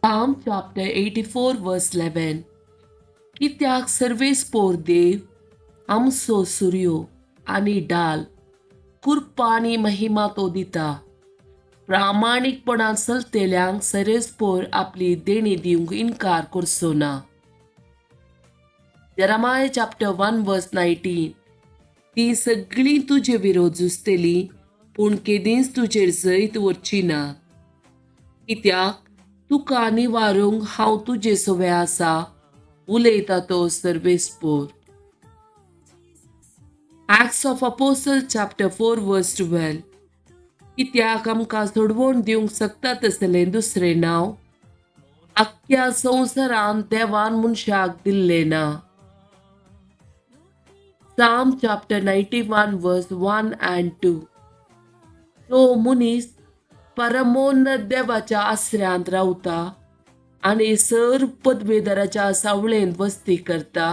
Psalm chapter 84 verse 11. कित्याक सर्वेस्पोर देव आमचो सुर्यो आनी डाल, कृपा आनी महिमा तो दिता. प्रामाणीकपणान चलतल्यांक सर्वेस्पोर आपली देणी दिवंक इनकार करचो ना. Jeremiah chapter 1 verse 19. ती सगळीं तुजे विरोध झुजतलीं, पूण केदींच तुजेर जैत व्हरची ना. कित्याक तुका निवारूंक हांव तुजे सवे आसा, उलयता तो सर्वेस्पोर. Acts of Apostle chapter 4 verse 12. कित्याक आमकां सोडवण दिवंक शकता तसलें दुसरें नांव आख्ख्या संवसारान देवान मनशाक दिल्लें ना. Psalm chapter 91 verse 1 and 2. तो मनीस परमोन्नत देवाच्या आसऱ्यांत रावता आनी सर पदवेदाराच्या सावळेंत वस्ती करता.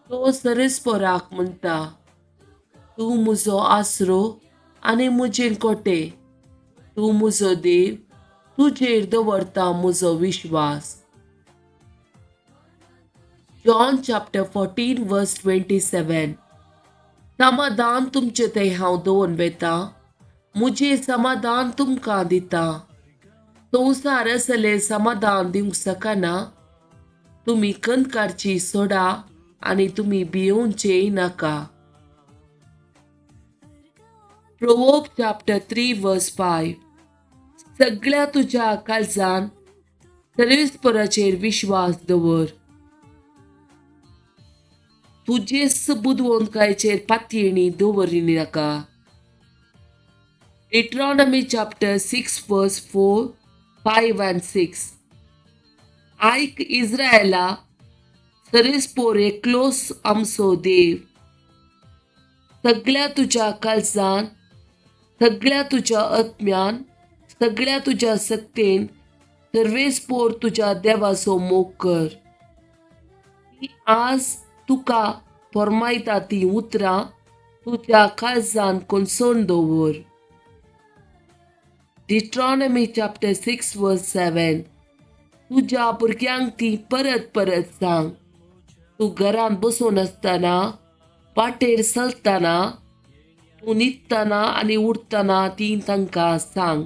तो सर्वेस्पोराक म्हणटा, तूं म्हजो आसरो आनी म्हजें कोटे, तूं म्हजो देव, तुजेर दवरता म्हजो विश्वास. John chapter 14 verse 27. समाधान तुमचे थंय हांव दवरून वेता, म्हजें समाधान तुमकां दिता. संवसार असलें समाधान दिवंक शकना. तुमी कंदकारची सोडा आनी तुमी भियोवचेय नाका. Proverb chapter 3 verse 5. सगळ्या तुज्या काळजान सर्वेस्पराचेर विश्वास दवर, तुजेच बुदवंतकायचेर पातयेणी दवरी नाका. Deuteronomy chapter 6 verse 4, 5 and 6. आयक इस्रायला, सर्वेस्पोर एकलोच आमचो देव. सगळ्या तुज्या काळजान, सगळ्या तुज्या आत्म्यान, सगळ्या तुज्या सक्तेन सर्वेस्पोर तुज्या देवाचो मोग कर. आज तुका फर्मायता ती उतरां तुज्या काळजान कोनसोन दवर. Deuteronomy chapter 6 verse 7. तुज्या भुरग्यांक ती परत परत सांग. तूं घरांत बसून आसतना, वाटेर चलतना, तूं न्हिदतना आनी उठतना ती तांकां सांग.